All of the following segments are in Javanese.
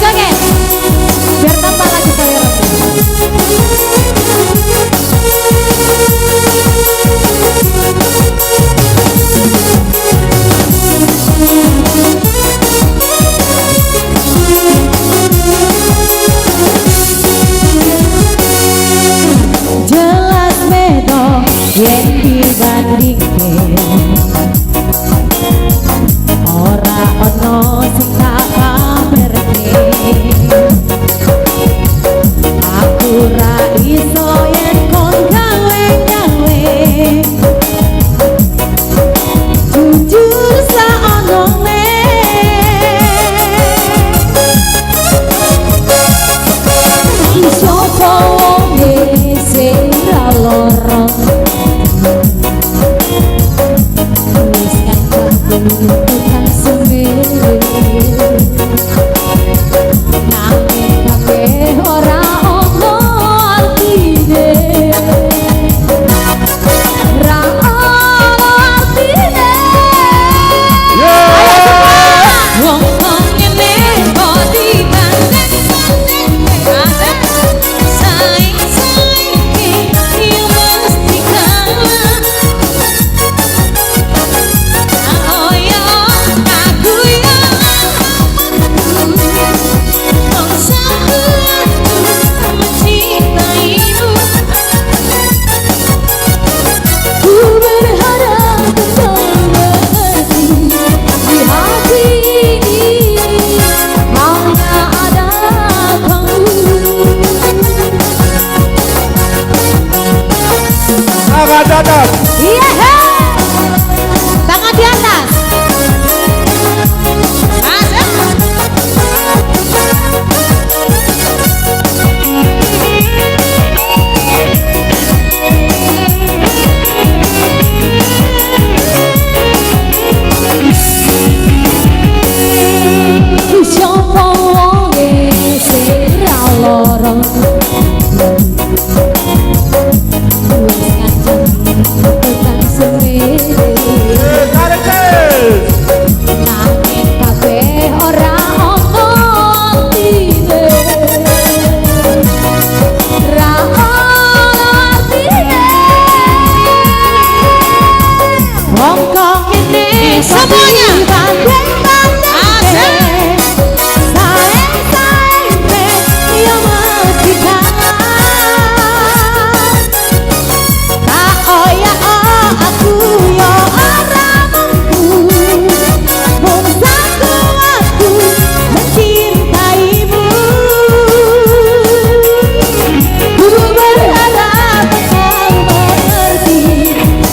Joget-joget. Biar tambah lagi selera. Jelas beda yen dibandingke, ora ono sing tak pamerke. Aku ra iso yen kon gawe-gawe, jujur saonone. Sapa wonge sing ra lara, wis kancane tukang semene, nanging kabeh ora ono artine, ra ono artine. Ayo semua. Wong kok ngene kok dibanding-bandingke, saing-saingke yo mesti kalah. Oh yo aku yo wong satu aku mencintaimu. Ku berharap kau mengerti, di hati ini hanya ada kamu. Tangan di atas. Iya, hey. Tangan di atas. Asik. Sapa wonge sing ra lara, wis kancane tukang semene, Tarik guys. nanging kabeh ora ono artine, ra ono artine. Wong kok ngene Semuanya. dibanding-bandingke, saing-saingke yo mesti kalah. Tak oya aku yo ora mampu, mung satu aku mencintaimu. Ku berharap kau mengerti,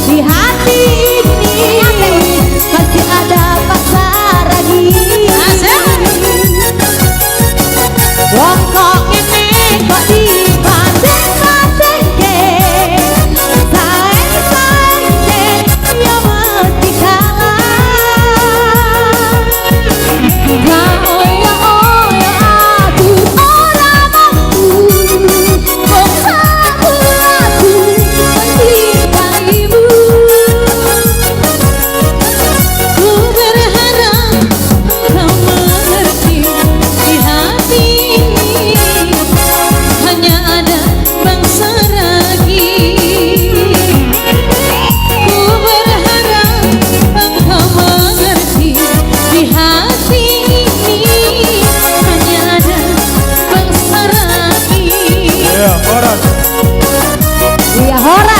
di hati ini pasti ada pasar lagi. Asik. Wong kok ngene kok dibanding-bandingke, saing-saingke yo mesti kalah. Tak oyo oyo aku ora mampu, mung satu aku mencintaimu. Ku berharap kau mengerti, di hati ini hanya ada bangsa ragi. Ku berharap engkau mengerti, di hati ini hanya ada bangsa ragi. Iya, horas. Iya, horas.